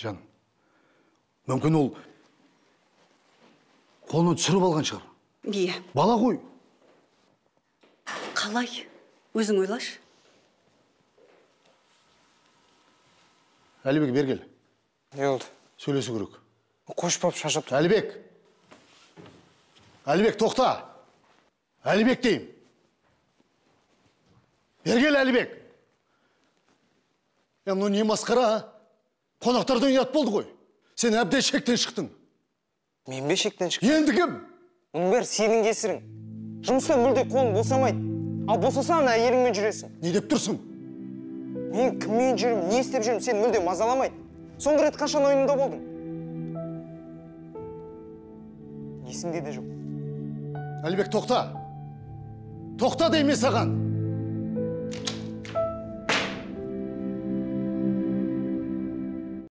Жаным, мүмкін ол қолынан түсіріп алған шығар. Иә. Бала ғой. Қалай? Өзің ойлашы. Әлібек, бері кел. Не болды? Сөйлесу керек. Қош пап, шаршап. Әлібек! Әлібек, тоқта! Әлібек деймін. Бері кел, Әлібек! Я, мынау не масқара, а? Қонақтардан ұят болды ғой. Сен әбден шектен шықтың. Мен бе шектен шықтым? Енді кім? Мұның бәрі сенің кесірің. Жұмыстан мүлде қолың босамайды. Ал босаса ана әйеліңмен жүресің. Не деп тұрсың? Мен кіммен жүрмін, не істеп жүрмін, сені мүлде мазаламайды. Соңғы рет қашан ойынында болдың? Есіңде де жоқ. Әлібек, тоқта. Тоқта деймін саған.